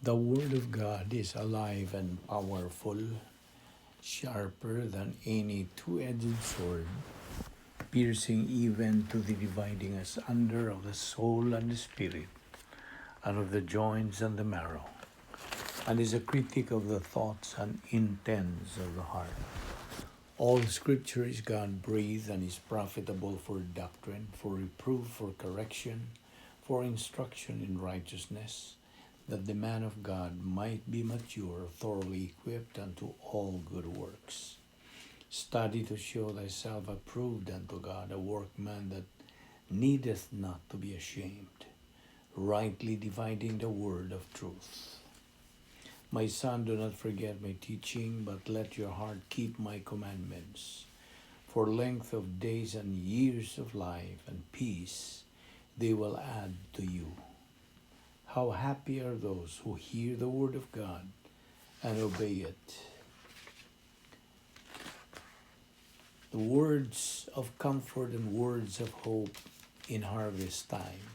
The Word of God is alive and powerful, sharper than any two-edged sword, piercing even to the dividing asunder of the soul and the spirit, and of the joints and the marrow, and is a critic of the thoughts and intents of the heart. All Scripture is God-breathed and is profitable for doctrine, for reproof, for correction, for instruction in righteousness, that the man of God might be mature, thoroughly equipped unto all good works. Study to show thyself approved unto God, a workman that needeth not to be ashamed, rightly dividing the word of truth. My son, do not forget my teaching, but let your heart keep my commandments. For length of days and years of life and peace they will add to you. How happy are those who hear the word of God and obey it. The words of comfort and words of hope in harvest time.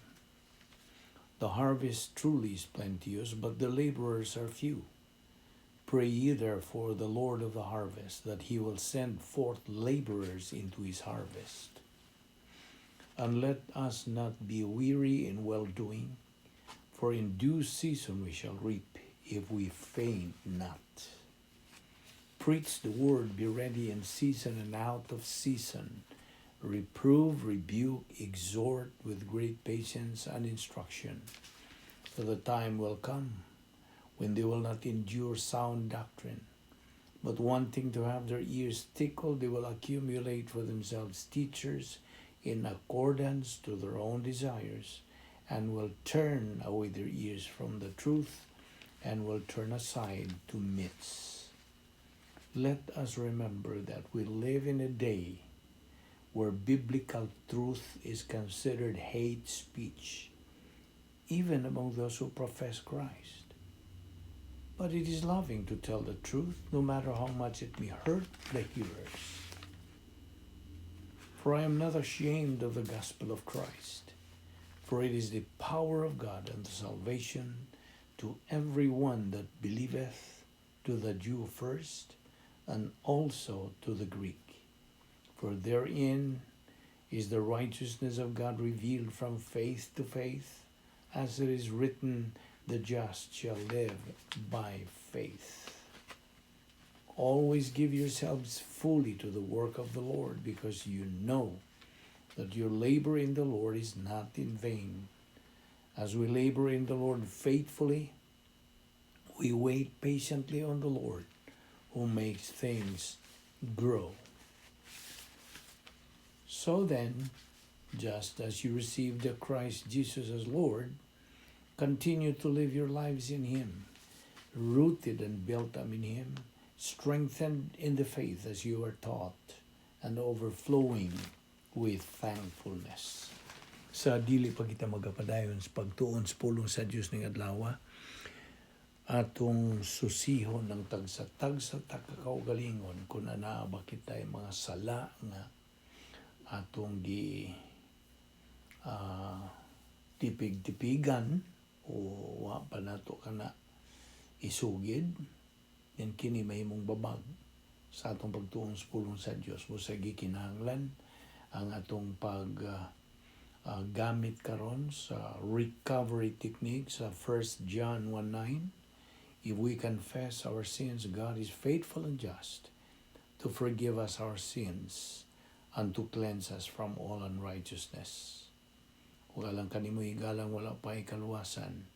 The harvest truly is plenteous, but the laborers are few. Pray ye therefore the Lord of the harvest that he will send forth laborers into his harvest. And let us not be weary in well doing, for in due season we shall reap if we faint not. Preach the word, be ready in season and out of season. Reprove, rebuke, exhort with great patience and instruction. For the time will come when they will not endure sound doctrine, but wanting to have their ears tickled, they will accumulate for themselves teachers in accordance to their own desires, and will turn away their ears from the truth, and will turn aside to myths. Let us remember that we live in a day where biblical truth is considered hate speech, even among those who profess Christ. But it is loving to tell the truth, no matter how much it may hurt the hearers. For I am not ashamed of the gospel of Christ, for it is the power of God unto salvation to every one that believeth, to the Jew first, and also to the Greek. For therein is the righteousness of God revealed from faith to faith, as it is written, the just shall live by faith. Always give yourselves fully to the work of the Lord, because you know that your labor in the Lord is not in vain. As we labor in the Lord faithfully, we wait patiently on the Lord, who makes things grow. So then, just as you received the Christ Jesus as Lord, continue to live your lives in Him, rooted and built up in Him, strengthened in the faith as you are taught, and overflowing with thankfulness. Sa dili pa kita magapadayon sa pagtuon sa pulong sa Dios ning adlaw, atong susihon ng tagsa-tagsa ta ka kaugalingon kung anaa ba kitay mga sala nga atong gi tipig-tipigan o wa pa nato kana isugid, then kini mahimong babag sa atong pagtuon sa pulong sa Dios. Busa gikinahanglan ang atong pag gamit karon sa recovery technique sa 1 John 1:9. If we confess our sins, God is faithful and just to forgive us our sins and to cleanse us from all unrighteousness. Kung alang kanimo higalang wala pa kaluwasan,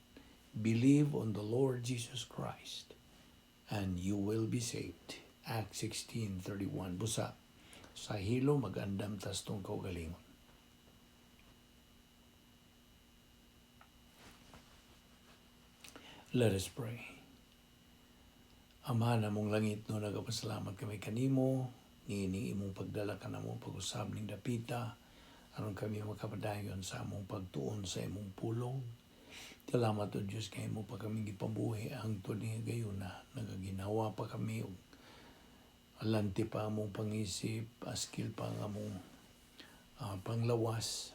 believe on the Lord Jesus Christ and you will be saved. Acts 16:31. Busa, sa hilo magandam tas tong kaugalingon. Let us pray. Ama namong langit no, nagapasalamat kami kanimo niining imong pagdala kanamo pag-usab ning dapita aron kami makapadayon sa among pagtuon sa imong pulong. Salamat o Diyos kay imo pa kami gipabuhi hangtod ni gayuna, nagaginawa pa kami og alanti pa among pangisip, askil pa ang among panglawas,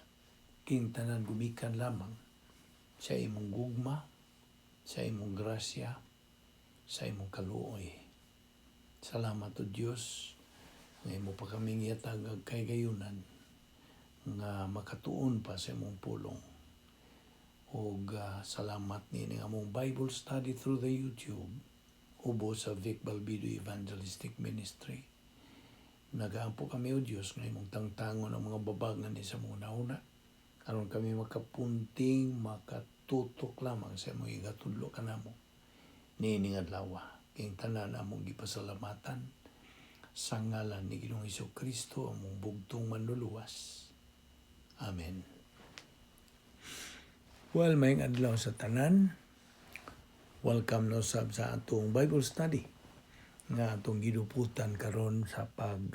king tanan gumikan lamang sa imong gugma. Sa imong grasya, sa imong kaluoy. Salamat, O Dios, nga imo pa kaming ihatag og kahigayunan nga makatuon pa sa imong pulong. Og salamat ni among Bible study through the YouTube ubo sa Vic Balbido Evangelistic Ministry. Nagaampo kami, O Dios, nga imong tangtangon ang mga babagan ni sa mga una aron kami makapunting, makatutok lamang sa imong igatudlo kanamo niining adlaw. Kining tanan among gipasalamatan sa ngalan ni Ginoong Kristo, among bugtong Manluluwas. Amen. Well, maayong adlaw sa tanan. Welcome no sab sa atong Bible study nga atong giduputan karon sa pag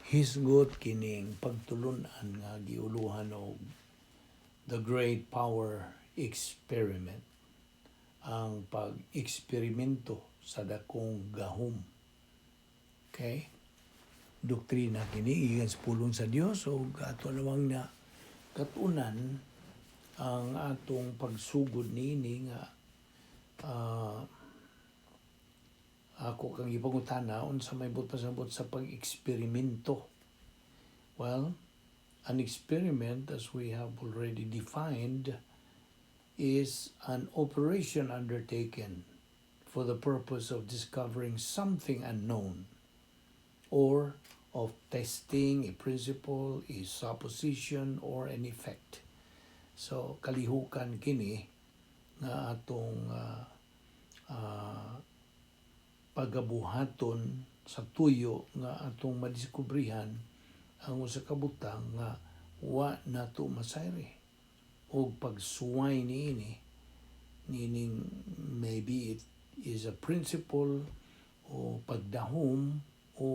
hisgot kining pagtulunan nga giuluhan og The Great Power Experiment, ang pag-eksperimento sa dakong gahom. Okay? Doktrina kini gikan sa pulong sa Dios ug ato namang na katunan ang atong pagsugod niini nga ako kang gipangutana unsa may buot pasabot sa pag-eksperimento. Well, an experiment, as we have already defined, is an operation undertaken for the purpose of discovering something unknown or of testing a principle, a supposition, or an effect. So, kalihukan kini nga atong pagabuhaton sa tuyo nga atong madiskubrihan ang usa ka butang nga wa nato masayri og pagsuway niini, meaning maybe it is a principle o pagdahom o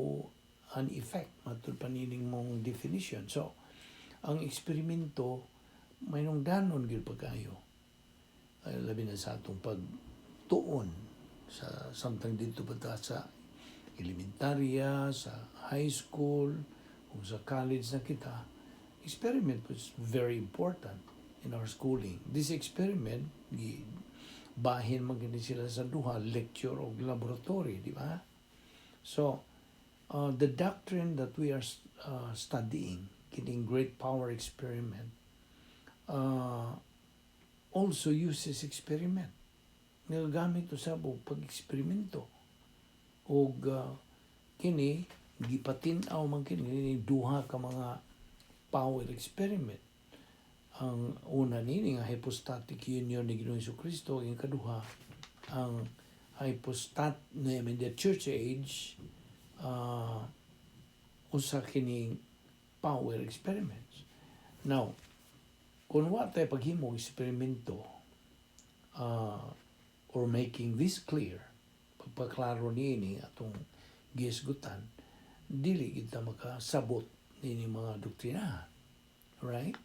an effect matud pa nining mong definition. So ang eksperimento may danon gyud pagkayo, ay labi na sa atong pagtuon sa samtang didto pa ta sa elementarya, sa high school, o sa college na kita, experiment was very important in our schooling. This experiment, gi bahin man gini sila sa duha, lecture o laboratory, di ba? So, the doctrine that we are studying, kining Great Power Experiment, also uses experiment. Nagagamit usab og pag-eksperimento. Og kini gipatin-aw man kini duha ka mga power experiment. Ang una nini nga hypostatic union ni Ginoong Kristo, ang kaduha ang hypostat, I mean, the church age, usa kining power experiments. Now, kung wa tayo paghimo eksperimento or making this clear, pagpaklaro niini atong gihisgutan, dili kita makasabot niini mga doktrina. Right?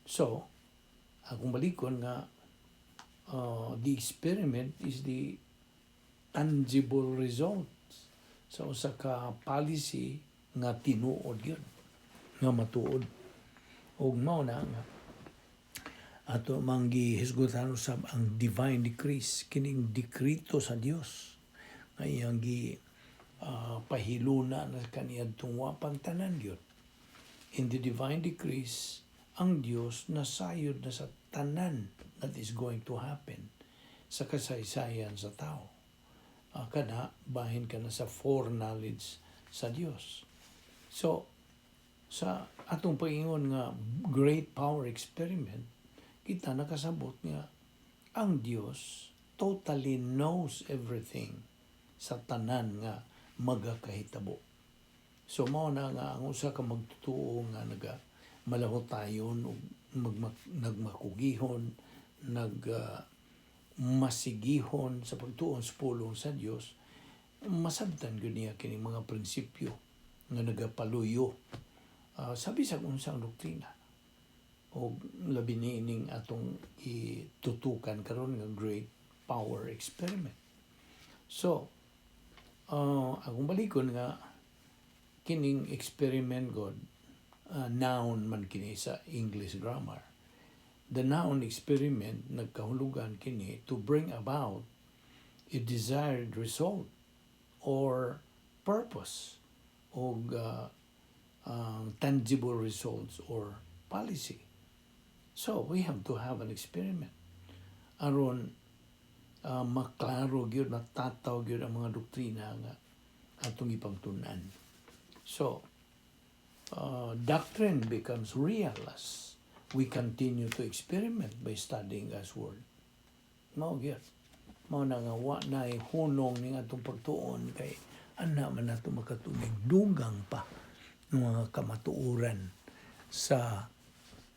So, akong balikon nga the experiment is the tangible results sa usa ka policy nga tinuod yun, nga matuod. Ug mao na nga ato mang gihisgutan usab ang divine decrees, kining dekrito sa Dios nga iyang gi pahiluna na kaniadtong wa pang tanan gyud. In the divine decrees, ang Dios nasayod na sa tanan that is going to happen sa kasaysayan sa tao. Kana bahin ka na sa foreknowledge sa Dios. So sa atong paingon nga Great Power Experiment, kita nakasabot nga ang Dios totally knows everything sa tanan nga magakahitabo. So mao na nga ang usa ka magtutuo nga naga malahotayon ug nagmakugihon, nag masigihon sa pagtuon sa pulong sa Dios, masabtan gyud niya kini mga prinsipyo nga nagapaluyo sa bisag unsang doktrina o labi niining atong itutukan karon nga Great Power Experiment. So, akong balikon nga kining experiment god, noun man kini sa English grammar. The noun "experiment" nagkahulugan kini to bring about a desired result or purpose o tangible results or policy. So we have to have an experiment aron maklaro gyud, matataw gyud ang mga doktrina nga atong ipangtun-an. So doctrine becomes real as we continue to experiment by studying God's Word. Mao gyud. Mao na nga wa na hunong ning atong pagtuon kay ana man nato makatunig dugang pa ng mga kamatuoran sa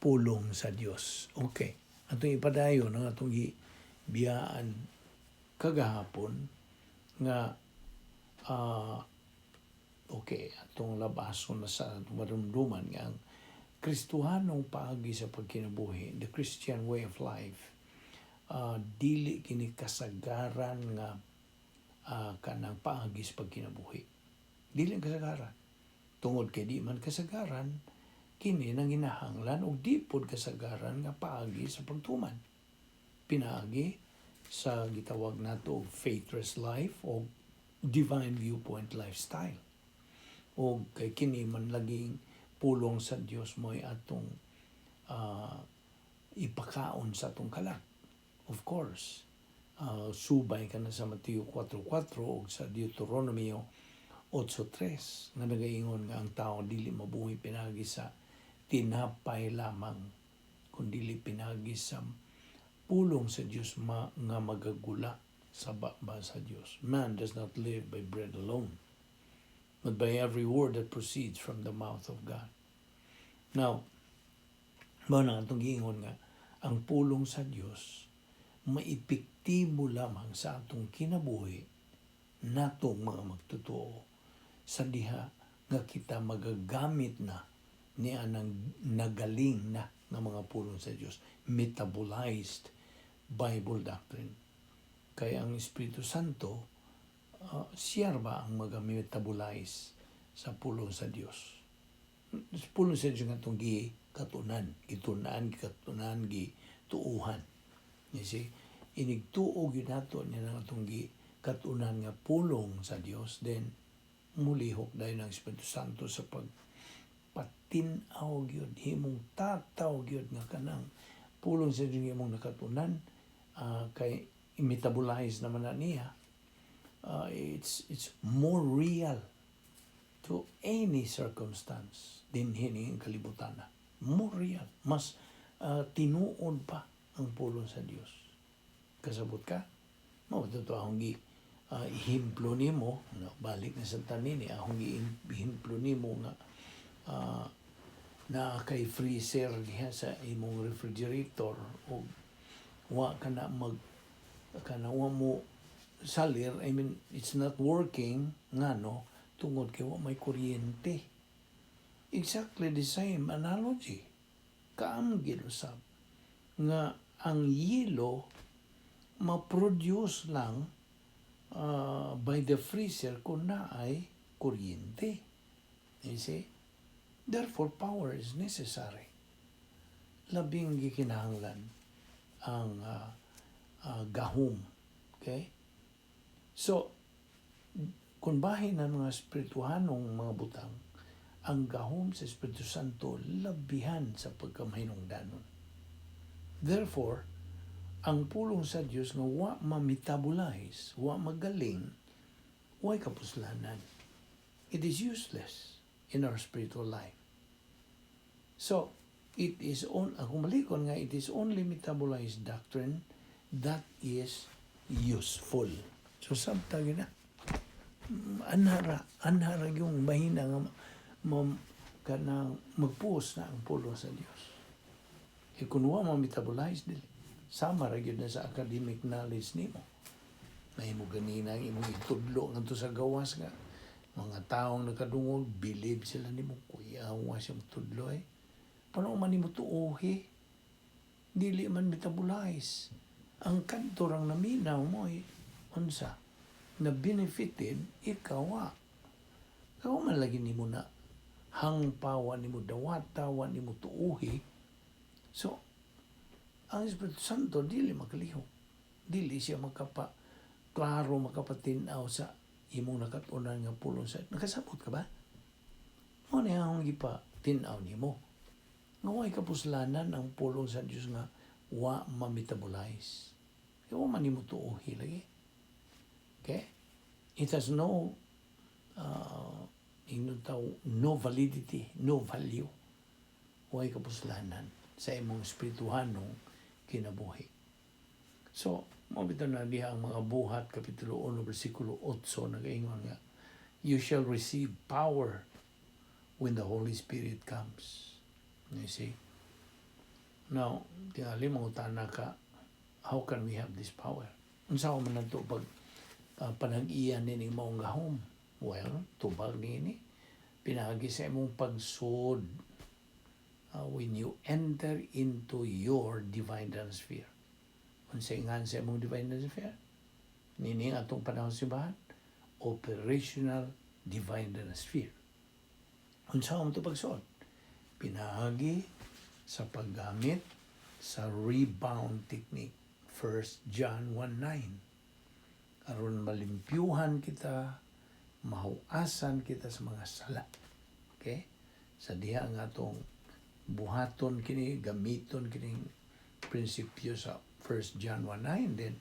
pulong sa Dios. Okay. Atong ipadayon ang atong gibiyaan kagahapon nga okay, atong labason na sa atong madumduman nga ang Kristohanong paagi sa pagkinabuhi, the Christian way of life, dili kini kasagaran nga kanang paagi sa pagkinabuhi. Dili ang kasagaran. Tungod kay di man kasagaran, kini nang ginahanglan og di pod kasagaran nga paagi sa pagtuman. Pinaagi sa gitawag nato og faithless life o divine viewpoint lifestyle. O kay kini man laging pulong sa Dios mo'y atong ipakaon sa atong kalag. Of course, subay ka na sa Mateo 4.4 o sa Deuteronomio 8.3 nga nagaingon nga ang tao dili mabuhi pinagi sa tinapay lamang kundi pinagi sa pulong sa Dios nga magagula sa baba sa Dios. Man does not live by bread alone, but by every word that proceeds from the mouth of God. Now, mao na atong giingon nga ang pulong sa Dios maepektibo lamang sa atong kinabuhi natong mga magtotoo sa diha nga kita magagamit na ni anang nagaling na nga mga pulong sa Dios, metabolized Bible doctrine, kay ang Espiritu Santo siya ba ang maga-metabolize sa pulong sa Dios, sa pulong sa Dios nga atong gi katunan, gitunan, gikatunan, gituuhan. You see, inigtuo gyud nato niya ng atong gi katunan nga pulong sa Dios, then mulihok dayon ang Espiritu Santo sa pag patin-aw gyud, himong tataw gyud nga kanang pulong sa Dios imong nakatunan, kay i-metabolize naman na niya. It's more real to any circumstance dinhi ning kalibutan na. More real, mas tinuod pa ang pulong sa Dios. Kasabot ka? Mao to akong gi ehemplo nimo, no, balik na sa tanin ni akong gi ehemplo nimo nga na kay freezer diha sa imong refrigerator o wa ka na mag kana wa mo salir, I mean, it's not working. Ngano? Tungod kay wa may kuryente. Exactly the same analogy, kaamgid usab nga ang yelo ma-produce lang by the freezer kung naay kuryente. You see? Therefore, power is necessary. Labing gikinahanglan ang gahom. Okay? So, kung bahin ng mga espirituhanong mga butang, ang gahom sa Espiritu Santo labihan sa pagkamahinungdanon. Therefore, ang pulong sa Dios nga wa ma-metabolize, wa magaling, way kapuslanan. It is useless in our spiritual life. So, it is on ako malikon nga it is only metabolized doctrine that is useful. So sabta gyud na. Anhara yung mahina nga ma, kanang magpuos na ang pulong sa Dios. E kung wa ma-metabolize dili, sama ra gyud na sa academic knowledge nimo. Mahimo ganina ang imong itudlo ngadto sa gawas nga mga taong nakadungog, believe sila nimo, kuya wa siya tudlo eh. Paano man nimo tuohi? Dili man metabolize. Ang kadto rang naminaw mo eh, unsa na benefited, ikaw wa. Ikaw man lagi nimo na hangpa, wa nimo dawata, wa nimo tuohi. So, Ang Espiritu Santo dili makalihok. Dili siya makapa klaro, makapatin-aw sa imong nakatunan nga pulong sa. Nakasabot ka ba? Mao ni akong gipa tin-aw nimo. Nga way kapuslanan ang pulong sa Dios nga wa ma-metabolize. Kaya wa man nimo tuohi lagi. Okay? It has no ingnon tao, no validity, no value. Way kapuslanan sa imong espirituhanong kinabuhi. So, mao bitaw na diha ang mga Buhat, Kapitulo 1, versikulo 8, nagaingon nga, "You shall receive power when the Holy Spirit comes." You see? Now, tingali mangutana ka, how can we have this power? Unsa man nato pag panag-iya nining maong gahom? Well, tubag niini. Pinaagi sa imong pagsuod when you enter into your divine atmosphere. Unsay ngan sa imong divine atmosphere? Nining atong panahon simbahan, operational divine atmosphere. Unsa man to pagsuod? Pinaagi sa paggamit sa rebound technique. 1 John 1:9. Aron malimpyuhan kita, mahuasan kita sa mga sala. Okay? Sa diha nga atong buhaton kini, gamiton kining prinsipyo sa 1 John 1:9, then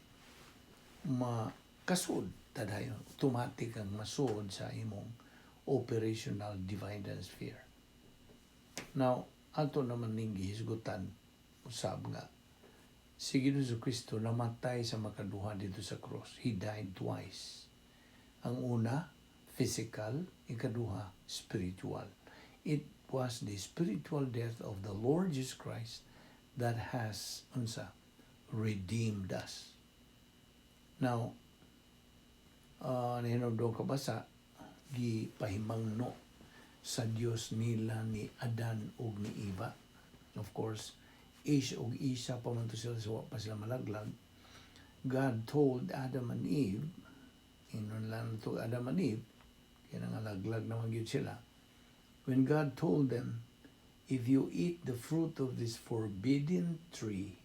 makasud tadayon, automatic ang masuod sa imong operational divine sphere. Now, ato naman ning gihisgutan usab nga si Ginoong Kristo namatay sa makaduha dito sa cross. He died twice. Ang una, physical; ikaduha, spiritual. It was the spiritual death of the Lord Jesus Christ that has, unsa, redeemed us. Now, nahinumdum ka ba sa gipahimangno sa Dios nila ni Adan ug ni Eva? Of course, Ish ug Isa pa man to sila, sa wa pa sila malaglag. God told Adam and Eve, inon lang to Adam and Eve, kaya nangalaglag naman gyud sila. When God told them, "If you eat the fruit of this forbidden tree,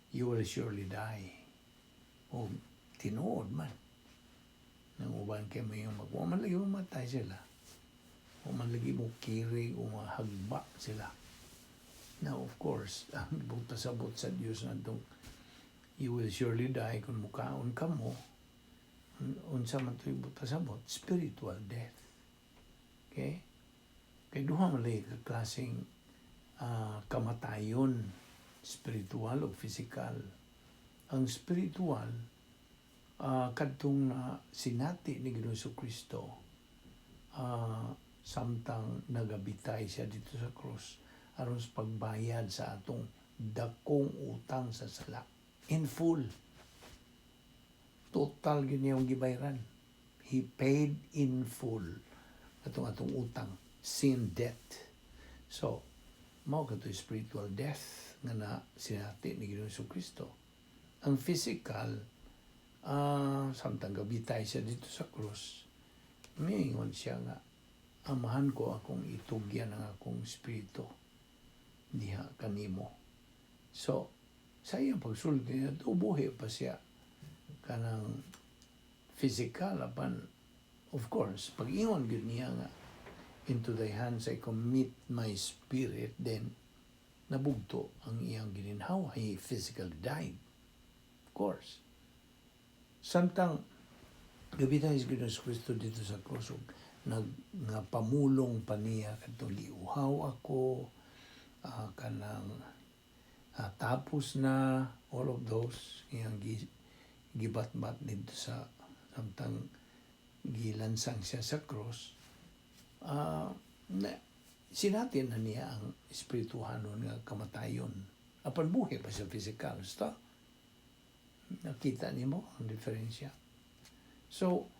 you will surely die." O tinuod man. Nang uban kay mo yung magwa man lagi mamatay sila. O man lagi mo kirig o mahagba sila. Now, of course, ang pasabot sa Dios na itong "you will surely die" kung mukaon ka mo, unsa man ito'y pasabot? Spiritual death. Okay? Kay duha man lagi ka klaseng kamatayon, spiritual o physical. Ang spiritual, kadtong na sinati ni Ginoong Kristo samtang nagabitay siya dito sa cross aron sa pagbayad sa atong dakong utang sa sala in full. Total gyud niyang gibayran. He paid in full atong atong utang, sin debt. So, mao kadto spiritual death nga na sinati ni Ginoong Kristo. Ang physical, samtang gabitay siya dito sa cross, miingon siya nga, "Amahan ko, akong itugyan ang akong espiritu diha kanimo." So, sa iyang pagsulti niya, buhi pa siya kanang physical, apan of course pag ingon gyud niya nga, "Into thy hands I commit my spirit," then nabugto ang iyang gininhawa. He physically died, of course. Samtang gabitay si Ginoong Kristo dito sa krus ug nag nga pamulong pa niya kadtong "Giuhaw ako," kanang "tapos na," all of those iyang gibatbat dito sa samtang gilansang siya sa cross, na, sinati na niya ang espirituhanon nga kamatayon apan buhi pa sa physical. Sta nakita nimo ang diferensya? So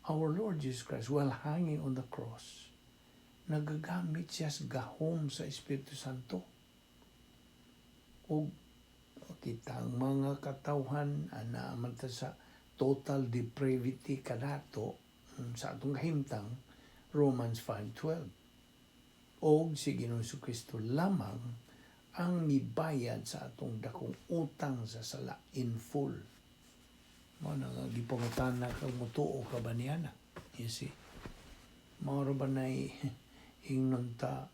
our Lord Jesus Christ, while hanging on the cross, nagagamit siya sa gahom sa Espiritu Santo ug kitang mga katawhan ana man ta sa total depravity kanato sa atong kahimtang, Romans 5:12. Og si Ginoong Kristo lamang Ang mibayad sa atong dakong utang sa sala in full. Mao na nga gipangutana kang mutuo ka ba niana? You see? Mao ra ba na'y ingnon ta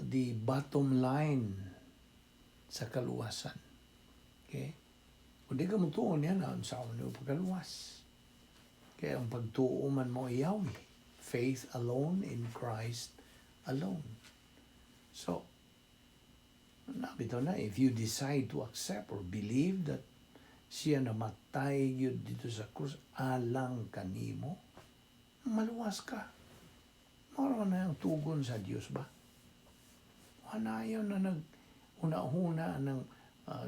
the bottom line sa kaluwasan? Okay? Kung di ka mutuo niya na, unsaon nimo pagkaluwas? Kaya ang pagtuo man mo iyaw eh. Faith alone in Christ alone. So, nabitaw na, if you decide to accept or believe that siya namatay gyud didto sa krus alang kanimo, maluwas ka. Mao na ang tugon sa Dios ba? Wala na nag una-una ng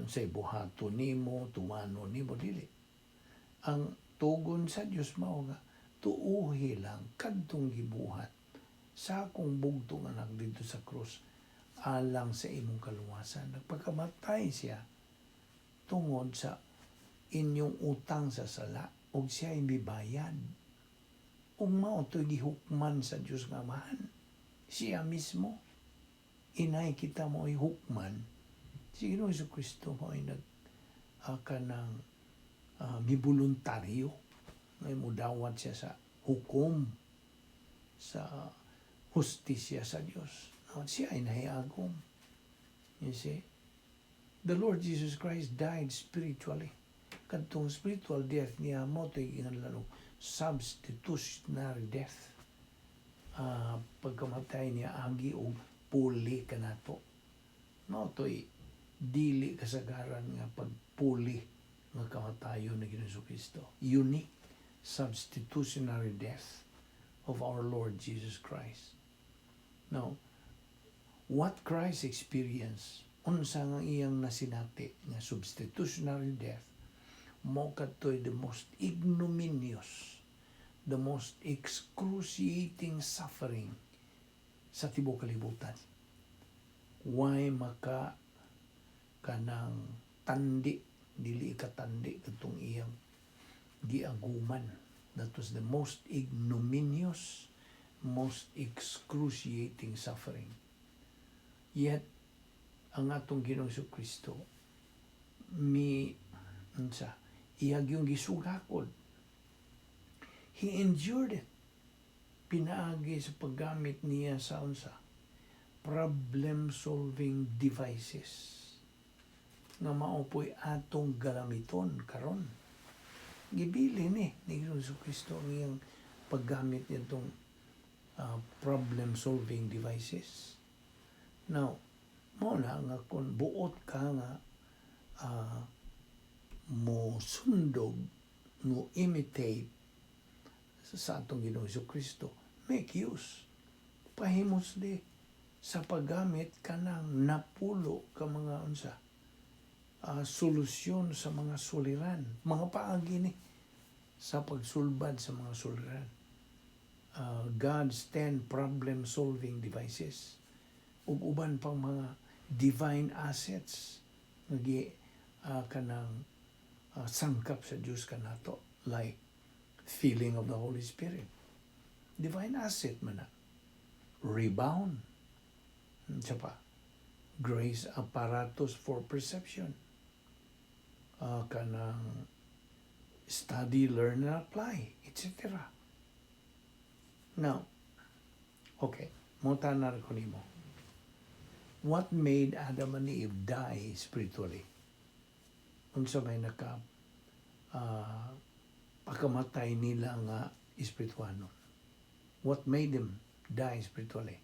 say buhaton nimo, tumano nimo, dili. Ang tugon sa Dios mao nga tuuhi lang kadtong gibuhat sa akong bugtong anak didto sa krus alang sa imong kaluwasan. Nagpakamatay siya tungod sa inyong utang sa sala ug siya ay mibayad. Ug mao to'y gihukman sa Dios nga Amahan. Siya mismo inay kita mo ay hukman. Si Ginoong Kristo mo ay nag kanang miboluntaryo ngay mudawat siya sa hukom sa hustisya sa Dios. No, siya ay nahiagom. You see? The Lord Jesus Christ died spiritually. Kadtong spiritual death niya mao to'y ginganlan og substitutionary death. Pagkamatay niya agi og puli kanato. Mao to'y dili kasagaran nga pagpuli nga kamatayon ni Ginoong Kristo. Unique substitutionary death of our Lord Jesus Christ. Now, what Christ experienced, unsa nga iyang nasinati nga substitutionary death, mao kadto'y the most ignominious, the most excruciating suffering sa tibuok kalibutan. Why maka kanang tandi, dili katandi kadtong iyang giaguman. That was the most ignominious, most excruciating suffering. Yet, ang atong Ginoong Kristo mi unsa iyag yung gisugakod. He endured it. Pinaagi sa paggamit niya sa unsa problem solving devices nga mao po'y atong galamiton karon. Gibili ni Ginoong Kristo ang iyang paggamit nitong problem solving devices. Now, mao na nga kung buot ka nga mo sundog, mo imitate sa atong Ginoong Kristo, make use. Pahimusli sa paggamit kanang napulo ka mga unsa solusyon sa mga suliran, mga paagi ni sa pagsulbad sa mga suliran. God's 10 problem-solving devices ug uban pang mga divine assets nga gi kanang sangkap sa Dios kanato, like filling of the Holy Spirit. Divine asset man na. Rebound. Unsa pa? Grace apparatus for perception. Kanang study, learn, and apply, etc. Now, okay, mangutana ko nimo. What made Adam and Eve die spiritually? Unsa may naka pakamatay nila nga espirituano? What made them die spiritually?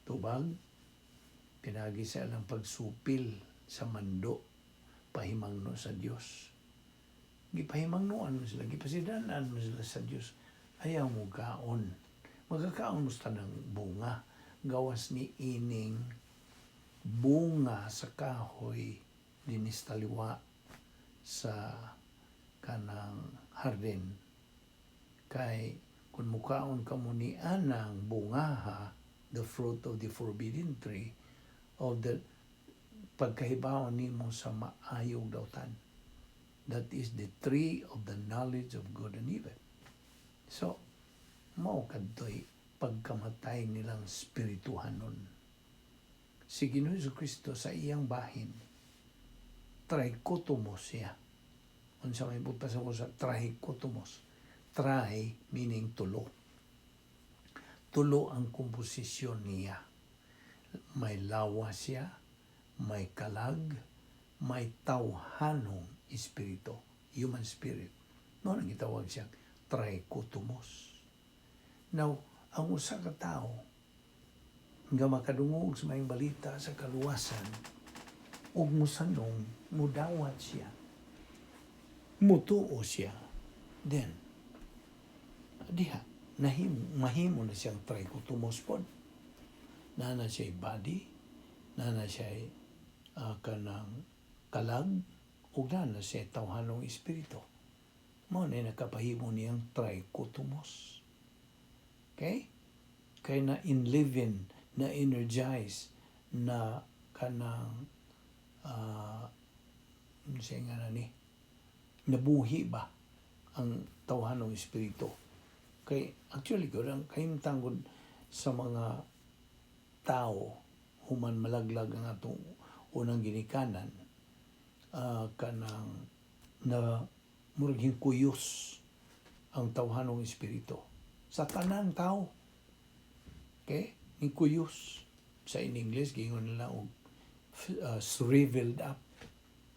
Tubag, pinagi sa ilang pagsupil sa mando, pahimangno sa Dios. Gipahimangnoan mo sila, gipasidanan mo sila sa Dios. Ayaw mo kaon. Magakaon mo sa tanang bunga. Gawas ni ining bunga sa kahoy dinis taliwa sa kanang hardin. Kay kung mukaon ka mo ni anang bungaha, the fruit of the forbidden tree, of the pagkahibaw nimo sa maayong dautan. That is the tree of the knowledge of good and evil. So, mao kadto'y pagkamatay nilang spirituhanon. Si Ginoo Kristo sa iyang bahin, trichotomos siya. Unsa may buot pasabot sa trichotomos? Tri meaning tulo. Tulo ang komposisyon niya. May lawas siya, may kalag, may tawhanong espiritu, human spirit. No, nang gitawag siya trichotomos. Now, ang usa ka tawo nga makadungog sa maayong balita sa kaluwasan ug musanong, mudawat siya, mutuo siya, then diha nahimo, mahimo na siyang trichotomos pod na siya body, na siya kanang kalag, ug na siya tawhanong espiritu. Mao na nakapahimo niyang trichotomos. Okay, kay na enliven, na energize, na kanang siya nga na ni nabuhi ba ang tawhanong espiritu. Kay actually gud, ang kahimtang gud sa mga tao human malaglag ang atong unang ginikanan, kanang na murag kuyos ang tawhanong espiritu sa tanang tao. Okay, ni kuyos. Sa in English giingon nila og shriveled up,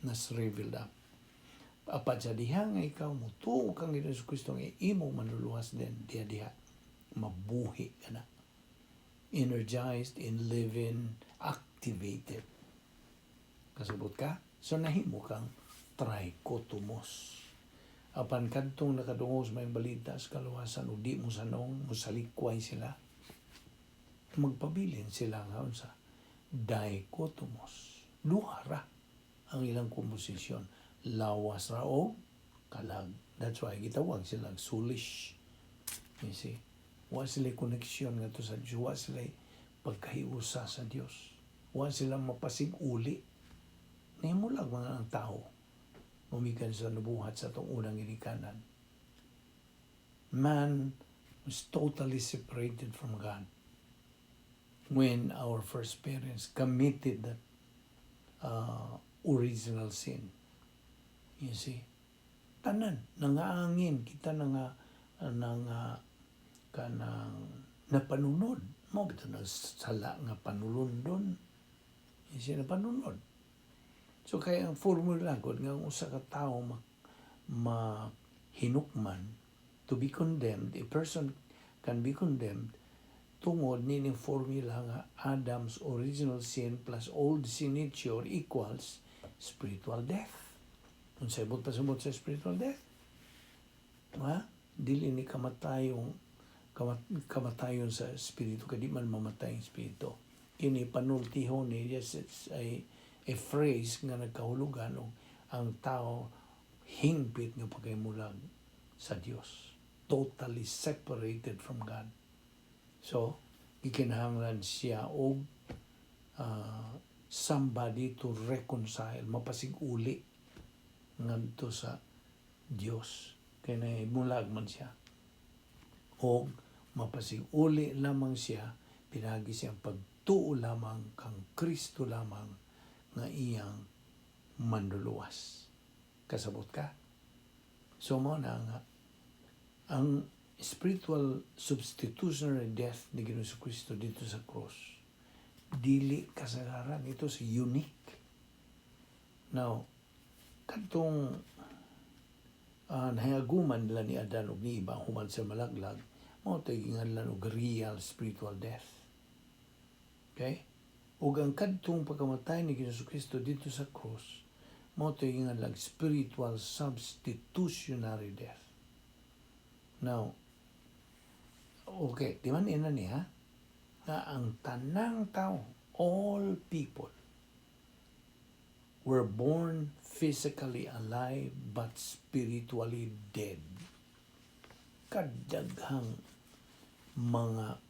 na shriveled up. Apan sa diha nga ikaw mutuo kang Ginoong Kristo nga imong manluluwas, then diha diha mabuhi ka na, energized, in living, activated. Kasabot ka? So nahimo kang trichotomos. Apan kadtong nakadungog sa maayong balita sa kaluwasan ug di mo sanong, mosalikway sila, magpabilin sila nga unsa? Dichotomos. Duha ra ang ilang komposisyon. Lawas ra o kalag. That's why gitawag sila soulish. You see? Wa sila koneksyon ngadto sa Dios. Wa sila pagkahiusa sa Dios. Wa sila mapasig-uli. Nahimulag mga ang tao gumikan sa nabuhat sa atong unang ginikanan. Man was totally separated from God when our first parents committed that original sin. You see? Tanan, nangaangin, kita na nga, nga kanang napanunod. Mao bitaw sala nga panulundon. You see, napanunod. So kaya ang formula gud nga ang usa ka tawo mahinukman, to be condemned, a person can be condemned tungod nining formula nga Adam's original sin plus old sin nature equals spiritual death. Unsay buot pasabot sa spiritual death? Ha? Dili ni kamatayong kamatayon sa espiritu, kay di man mamatay ang espiritu. Kini panultihon ni, yes, it's a phrase nga nagkahulugan og ang tao hingpit nga pagkahimulag sa Dios. Totally separated from God. So, gikinahanglan siya og somebody to reconcile, mapasig-uli ngadto sa Dios. Kay nahimulag man siya. O mapasig-uli lamang siya pinagi siyang pagtuo lamang kang Kristo lamang nga iyang manluluwas. Kasabot ka? So mao na nga ang spiritual substitutionary death ni Ginoong Kristo dito sa cross, dili kasagaran ito sa unique. Now, kadtong nahiaguman nila ni Adan ug ni Eva human sa malaglag, mao to'y ginganlan og real spiritual death. Okay? Ug ang kadtong pagkamatay ni Ginoong Kristo dito sa cross, mao to'y ginganlan spiritual substitutionary death. Now, okay, di man ina niya nga ang tanang tao, all people, were born physically alive but spiritually dead. Kadaghang mga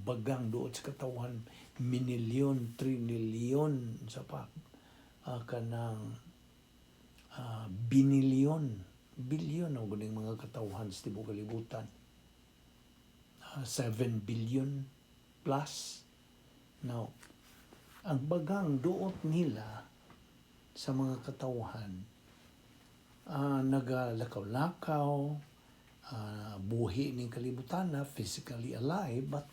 bagang duot sa katawan, minilyon, trinilyon sa pa, kanang binilyon, bilyon ang guning mga katawhan sa tibuok kalibutan. 7 billion plus. Now, ang bagang duot nila sa mga katawhan, nagalakaw-lakaw, buhi ning kalibutan na, physically alive, but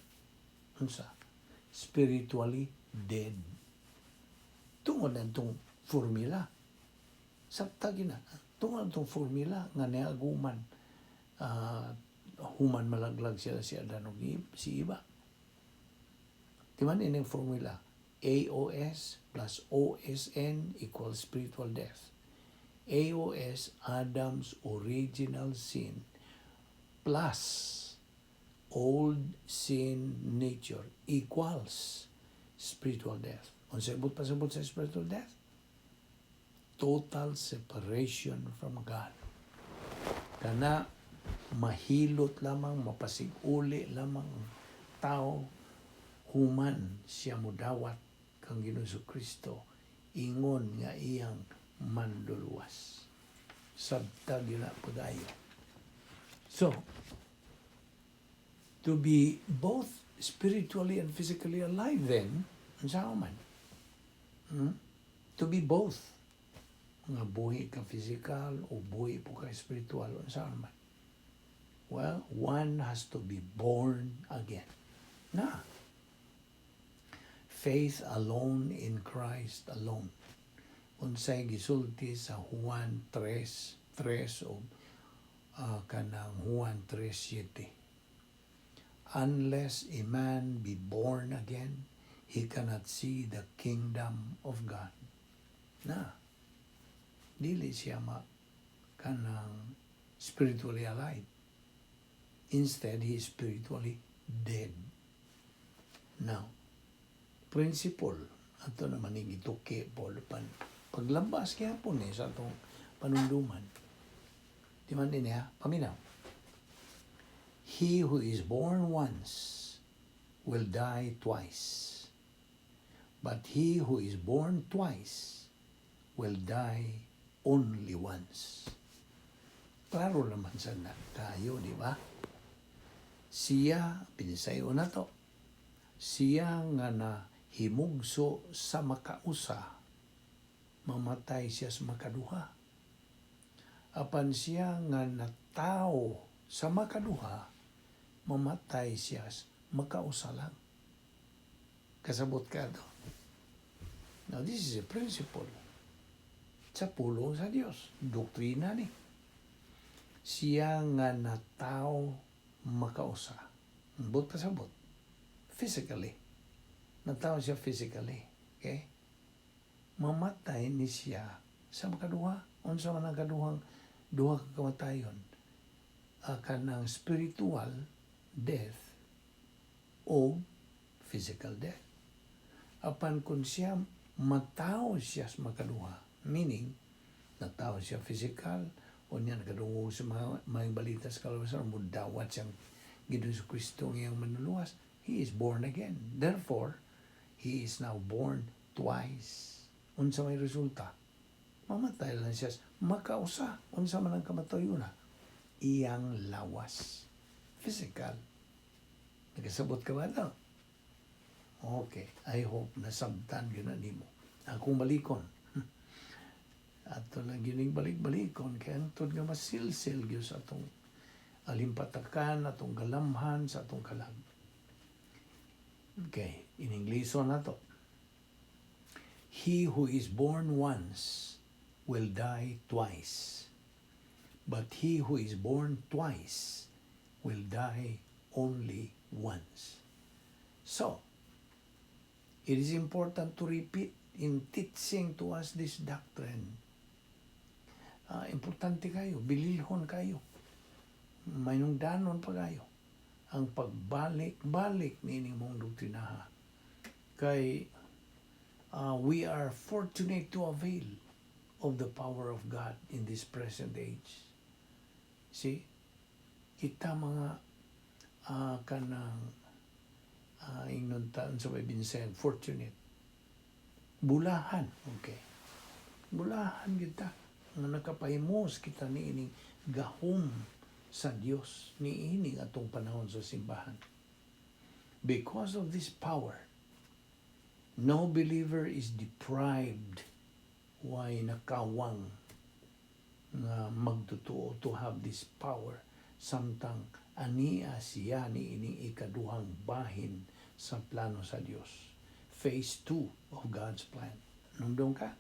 unsa? Spiritually dead. Tungod na itong formula. Sabta gina. Tungod itong formula nga niaguman, human malaglag sila si Adan ug si Eva. Di man ining formula? AOS plus OSN equals spiritual death. AOS, Adam's original sin, plus old sin nature equals spiritual death. Unsa ibot pasabot sa spiritual death? Total separation from God. Kana mahilot lamang, mapasiguli lamang ang tao human siya mudawat kang Ginoong Kristo ingon nga iyang manluluwas. Sabta gyud na padayo. So, to be both spiritually and physically alive then, unsa man? To be both. Nga buhi ka physical o buhi po ka spiritual, unsa man? Well, one has to be born again. Na. Faith alone in Christ alone. Unsay gisulti sa Juan 3:3 o kanang Juan 3:7? Unless a man be born again, he cannot see the kingdom of God. Na, dili siya ma kanang spiritually alive. Instead, he is spiritually dead. Now, principle, ato naman ni gituki Paul pan paglabas kaya po ni sa atong panunduman. Di man din niya, paminaw. He who is born once will die twice. But he who is born twice will die only once. Klaro naman sa na tayo, di ba? Siya, pinisayo na to, siya nga na himugso sa makausa, mamatay siya sa makaduha. Apan siya nga natao sa makaduha, mamatay siya sa makausa lang. Kasabot ka to. Now, this is a principle sa pulong sa Dios. Doktrina ni. Siya nga natao makausa. But pasabot. Physically. Natao siya physically. Okay? Mamatay ni siya sa makaduha. Unsa man ang kaduhang duha ka kamatayon? Kanang spiritual death o physical death. Apan kung siya matao siya sa makaduha, meaning natao siya physical, o niya nakadungog sa mga balita sa kalawasan, mudawat siyang Ginoong Kristo ang iyang manluluwas, he is born again. Therefore, he is now born twice. Unsa may resulta? Mamatay lang siya makausa. Unsa man ang kamatayon na? Iyang lawas. Physical. Nagkasabot ka ba ito? Okay. I hope nasabtan yun na nimo. Akong balikon. Ato lang gining balik-balikon kay antod nga masilsil gyud sa atong alimpatakan, atong galamhan, sa atong kalag. Okay, in English na to. He who is born once will die twice. But he who is born twice will die only once. So, it is important to repeat in teaching to us this doctrine. Importante kayo, bililhon kayo. Mainungdanon pa kayo. Ang pagbalik-balik niining mong doktrinaha. Kay we are fortunate to avail of the power of God in this present age. See? Kita mga kanang ingnon ta sa may Vincent, fortunate. Bulahan, okay. Bulahan kita nga nakapahimos kita niining gahom sa Dios niining atong panahon sa simbahan. Because of this power, No believer is deprived, way nakawang nga magtotoo to have this power samtang ania siya ni ining ikaduhang bahin sa plano sa Dios. Phase 2 of God's plan. Numdum ka?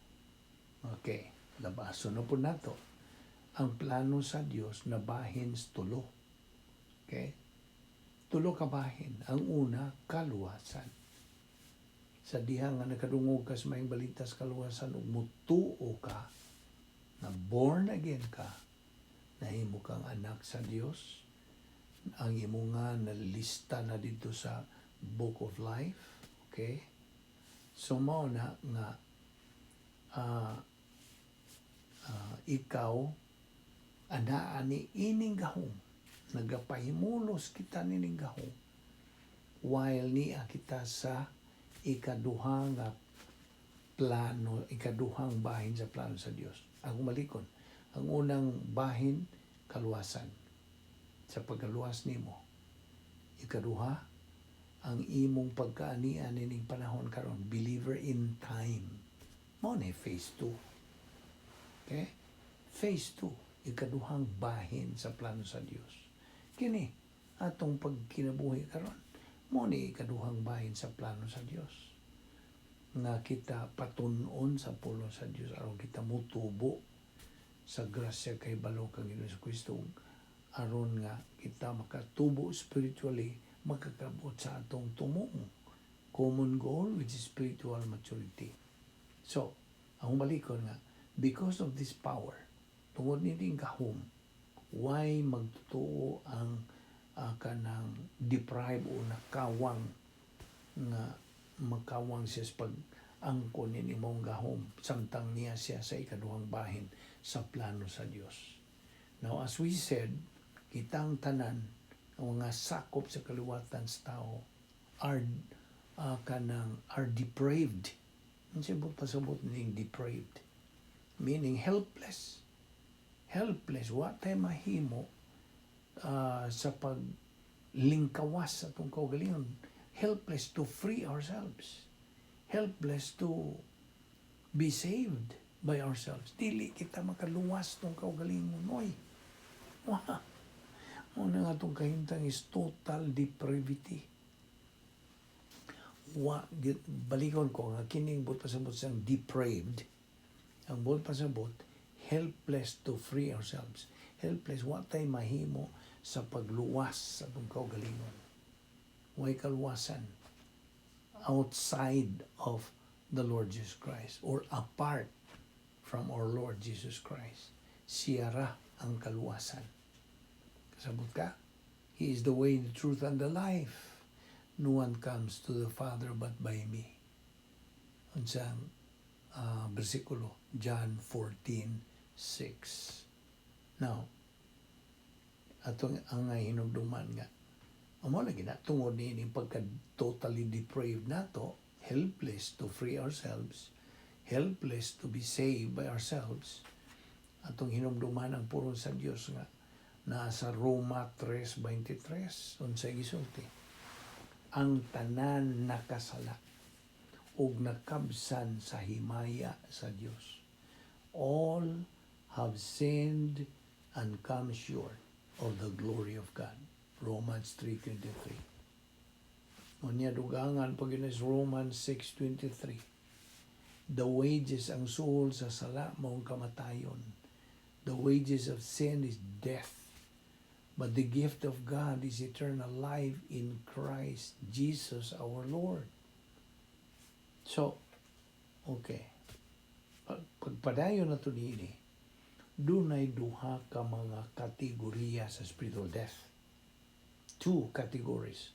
Okay, labason na pud nato. Ang plano sa Dios na bahin sa tulo. Okay? Tulo ka bahin. Ang una, kaluwasan. Sa diha nga nakadungog ka sa maayong balita sa kaluwasan ug mutuo ka, na born again ka, nahimo kang anak sa Dios, ang imo nga nalista na dito sa Book of Life, okay? So mao na nga ikaw anaa ni ining gahom, nagapahimulos kita nining gahom while niya kita sa ikaduha nga plano, ikaduhang bahin sa plano sa Dios. Ang malikon, ang unang bahin, kaluwasan. Sa pagkaluwas nimo. Ikaduha, ang imong pagkaanian nining panahon karon, believer in time. Mao na phase 2. Okay? Phase 2, ikaduhang bahin sa plano sa Dios. Kini atong pagkinabuhi karon. Mao ni ikaduhang bahin sa plano sa Dios. Nga kita patun-on sa pulong sa Dios aron kita mutubo sa grasya kay balo kang Ginoong Kristo, aron nga kita makatubo spiritually, makakabot sa atong tumong common goal, which is spiritual maturity. So, ang balikon nga, because of this power, tungod nining gahom, way magtotoo ang kanang deprive o nakawang nga makawang siya sa pag angkon ni imong gahom samtang niya siya sa ikaduhang bahin sa plano sa Dios. Now, as we said, kitang tanan ang mga sakop sa kaliwatan sa tao are kanang are depraved. Ang sibot pasabot ning depraved? Meaning helpless. Helpless. Wa tay mahimo sa paglingkawas sa atong kaugalingon. Helpless to free ourselves. Helpless to be saved by ourselves. Dili kita makaluwas tong kaugalingon. Oy. Wah. Mao na nga atong kahimtang is total depravity. Wa balikon ko nga kining buot pasabot sang depraved. Ang buot pasabot, helpless to free ourselves. Helpless, wa tay mahimo sa pagluwas sa atong kaugalingon. Way kaluwasan outside of the Lord Jesus Christ or apart from our Lord Jesus Christ. Siya ra ang kaluwasan. Kasabot ka? He is the way, the truth, and the life. No one comes to the Father but by me. Unsang bersikulo? John 14:6. Now, atong ang hinumduman nga amo lagi na tungod ni pagka totally depraved nato, helpless to free ourselves, helpless to be saved by ourselves, atong hinumduman ang pulong sa Dios nga naa sa Roma 3:23. Unsay gisulti? Ang tanan nakasala ug nakabsan sa himaya sa Dios. All have sinned and come short of the glory of God. Romans 3:23. Unya dugangan pag yun is Romans 6:23. The wages, ang suhol sa sala maong kamatayon. The wages of sin is death. But the gift of God is eternal life in Christ Jesus our Lord. So, okay. Pagpadayon na to niini, dunay duha ka mga kategorya sa spiritual death. Two categories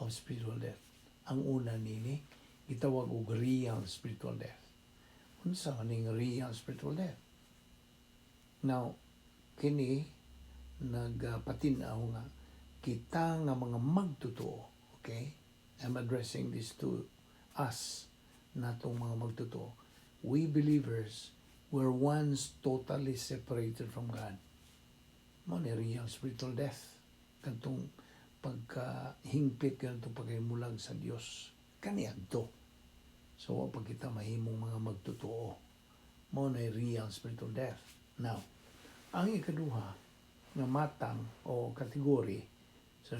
of spiritual death. Ang una nini, gitawag og real spiritual death. Unsa man ning real spiritual death? Now, kini nagpatin-aw nga kita nga mga magtotoo, okay? I'm addressing this to us, natong mga magtotoo. We believers were once totally separated from God. Mao ni real spiritual death. Katong pagkahingpit, katong pagkahimulag sa Dios kaniadto. So, wa pa kita mahimong mga magtotoo. Mao na real spiritual death. Now, ang ikaduha nga matang o kategory sa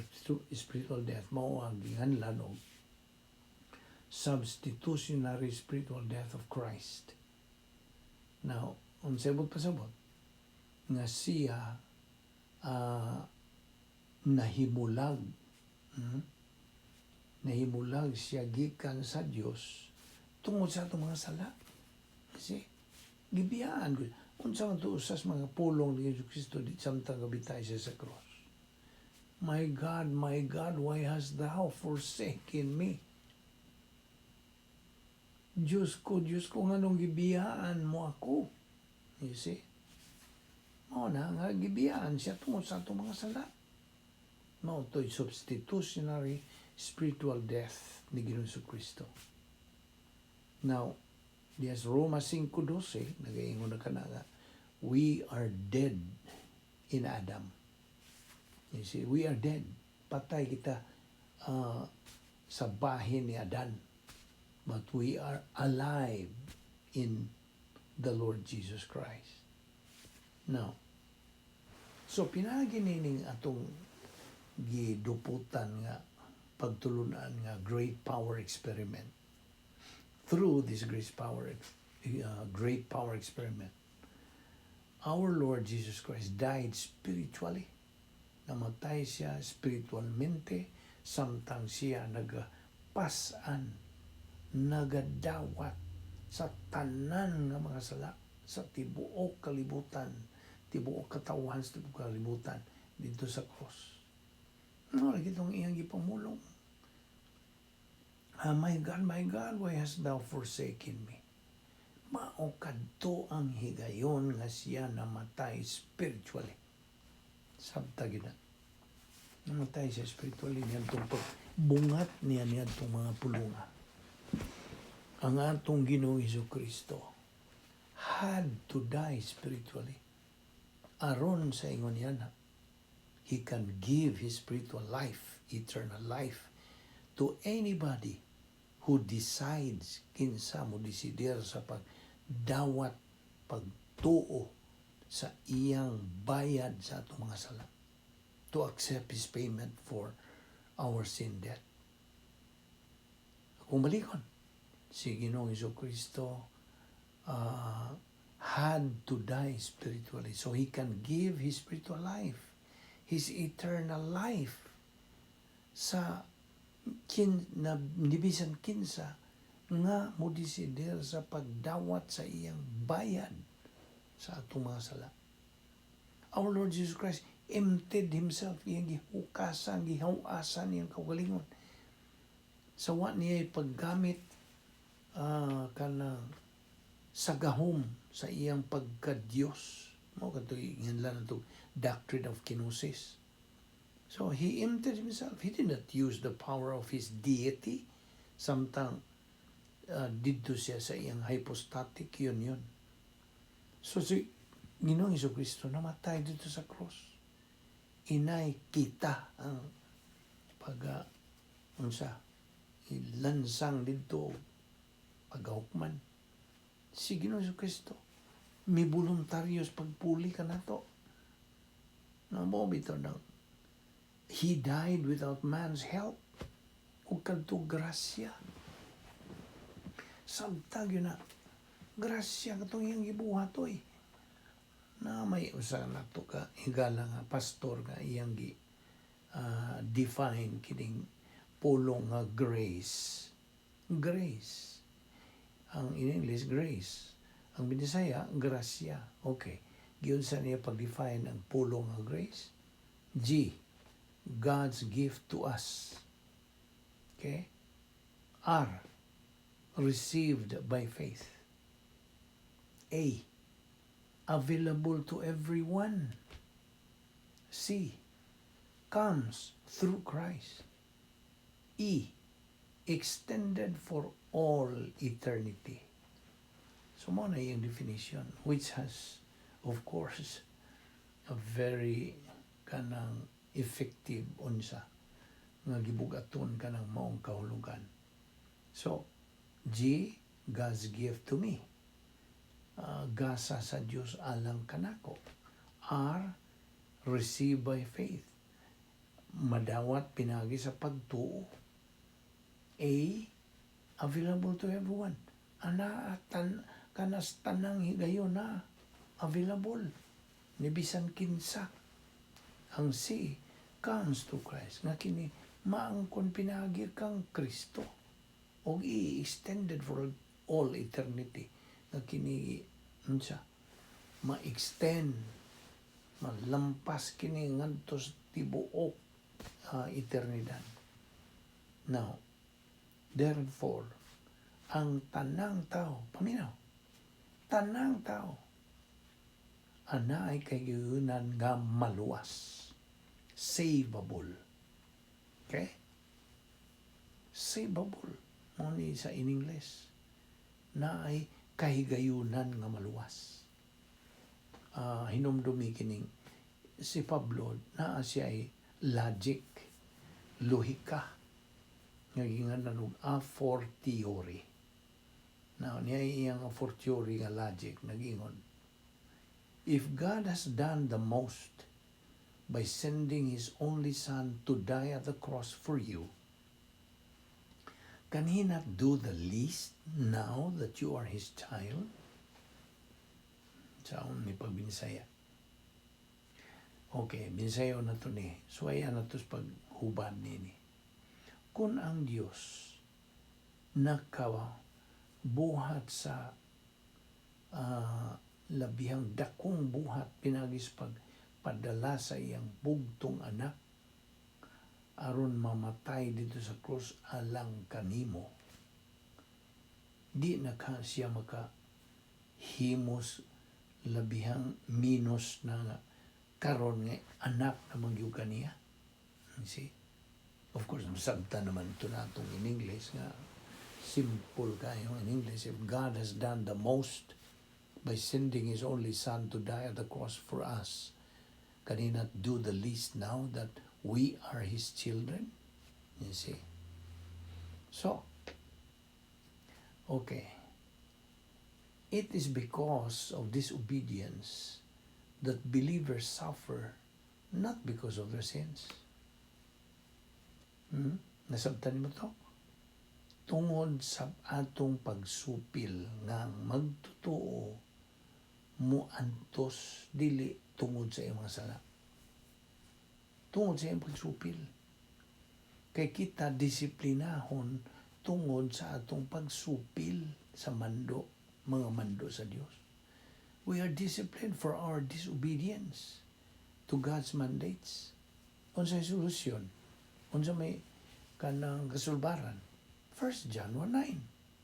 spiritual death mao ang ginganlan og substitutionary spiritual death of Christ. Now, unsay buot pasabot? Nga siya nahimulag. Nahimulag siya gikan sa Dios tungod sa atong mga sala. Kasi gibiyaan ko. Unsa man to usas mga pulong ni Hesus Kristo di samtang gabitay siya sa cross? "My God, my God, why hast thou forsaken me?" Diyos ko, Diyos ko, nganong gibiyaan mo ako? You see? Mao na nga gibiyaan siya tungod sa atong mga sala. Mao to'y substitutionary spiritual death ni Ginoong Kristo. Now, yes, Roma 5:12, nagaingon na kana nga, we are dead in Adam. You see, we are dead. Patay kita sa bahin ni Adan. But we are alive in the Lord Jesus Christ. Now, so pinaagi nining atong giduputan nga pagtulunan nga great power experiment. Through this great power experiment, our Lord Jesus Christ died spiritually. Namatay siya spiritualmente samtang siya nagapasan, nagadawat sa tanan nga mga sala sa tibuok kalibutan, tibuok katawhan sa tibuok kalibutan didto sa cross. No, lagi itong iyang gipamulong. "Ah, my God, my God, why hast thou forsaken me?" Mao kadto ang higayon nga siya namatay spiritually. Sabta gyud na. Namatay siya spiritually niadtong bungat niya niadtong mga pulunga. Ang atong Ginoong Hesus Kristo had to die spiritually. Aron sa ingon niya na, he can give his spiritual life, eternal life, to anybody who decides, kinsa mo desidir sa pagdawat, pagtuo sa iyang bayad sa atong mga sala. To accept his payment for our sin debt. Kung balikon, si Ginoong Hesus Kristo had to die spiritually so he can give his spiritual life, his eternal life sa kin na nibisan kinsa nga mo desider sa pagdawat sa iyang bayad sa atong mga sala. Our Lord Jesus Christ emptied himself, iyang gihukasan, gihawasan iyang kaugalingon. Sa wa niya paggamit kanang sa gahom sa iyang pagka-Diyos. Mao kadto inganlan nato doctrine of kenosis. So he emptied himself. He did not use the power of his deity samtang didto siya sa iyang hypostatic union. So si Ginoong Kristo namatay didto sa cross. Inay kita ang pag unsa ilansang didto pagahukman. Si Ginoong Kristo mi voluntaryo sa pagpuli kanato. Na mo bitaw nang he died without man's help. Ug kadto grasya. Sabta gyud na. Grasya katong iyang gibuhat oy. Na may usa nato ka higala nga pastor nga iyang gi define kining pulong nga grace. Grace. Ang in English, grace. Ang Binisaya, grasya. Okay. Giunsa niya pag-define ang pulong nga grace? G. God's gift to us. Okay? R. Received by faith. A. Available to everyone. C. Comes through Christ. E. Extended for all eternity. So mao na iyang definition, which has, of course, a very kanang effective unsa nga gibugaton kanang maong kahulugan. So, G, God's gift to me. Gasa sa Dios alang kanako. R, receive by faith. Madawat pinagi sa pagtuo. A, available to everyone. Ana tan kanas tanang higayon na available ni bisan kinsa. Ang C, comes to Christ, nga kini maangkon pinagi kang Kristo og i-extended for all eternity, nga kini unsa, ma-extend, malampas kini ngadto sa tibuok eternidad. Now, therefore, ang tanang tao, paminaw, tanang tao ana ay kahigayunan nga maluwas, savable. Okay, savable mo ni sa in English, na ay kahigayunan nga maluwas. Hinumdumi kining si Pablo, naa siya ay logic, lohika nga ginganan og a fortiori. Now, niya iyang a fortiori nga logic, nagingon, "If God has done the most by sending His only Son to die at the cross for you, can He not do the least now that you are His child?" Sa ni pagbinsaya. Okay, binsayo na to ni. So ayan na to sa paghubad nini. Kung ang Dios nakabuhat sa labihang dakong buhat pinagis pagpadala sa iyang bugtong anak aron mamatay dito sa krus alang kanimo, di na ka siya maka himos labihang minus na nga karon nga anak na magyud kaniya? You see? Of course, masabta naman ito natong in English nga simple kayo in English. If God has done the most by sending His only Son to die at the cross for us, can He not do the least now that we are His children? You see? So, okay. It is because of disobedience that believers suffer, not because of their sins. Nasabtan mo to? Tungod sa atong pagsupil nga magtotoo mo antos, dili tungod sa iyong mga sala. Tungod sa iyong pagsupil. Kay kita disiplinahon tungod sa atong pagsupil sa mando, mga mando sa Dios. We are disciplined for our disobedience to God's mandates. Unsay solusyon? Unsa may kanang kasulbaran? 1 John 1:9.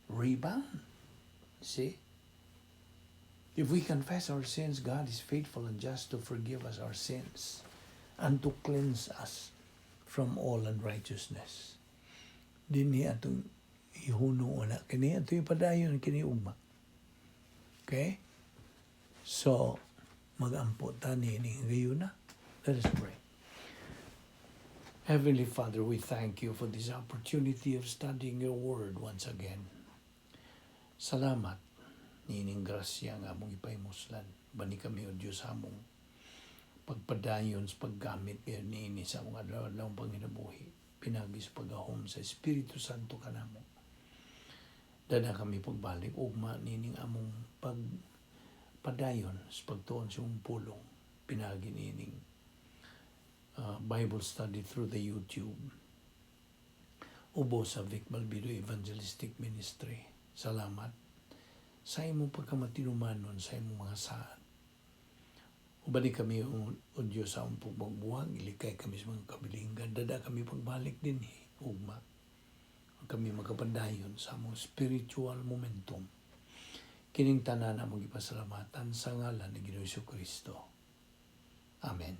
Rebound. See? If we confess our sins, God is faithful and just to forgive us our sins and to cleanse us from all unrighteousness. Dinhi atong ihuno na kini, atong ipadayon kini ugma. Okay? So, magampo ta niini gayuna. Let us pray. Heavenly Father, we thank you for this opportunity of studying your word once again. Salamat niining grasya nga among ipahimuslan. Bani kami, O Diyos, among pagpadayon sa paggamit ngayon niini sa among adlaw-adlaw panginabuhi. Pinagi sa paggahom sa Espiritu Santo kanamo. Dada kami pagbalik ugma niining among pagpadayon sa pagtuon sa imong pulong. Pinagi niining Bible study through the YouTube. Ubo sa Vic Balbido Evangelistic Ministry. Salamat sa imong pagkamatinumanon sa imong mga saad. Ubani kami, o Diyos, sa among pagbuwag, ilikay kami sa mga kabilinggan, dada kami pagbalik din, ugma. Kami magkapadayon sa among spiritual momentum. Kining tanan among ipasalamatan sa ngalan ni Ginoong Kristo. Amen.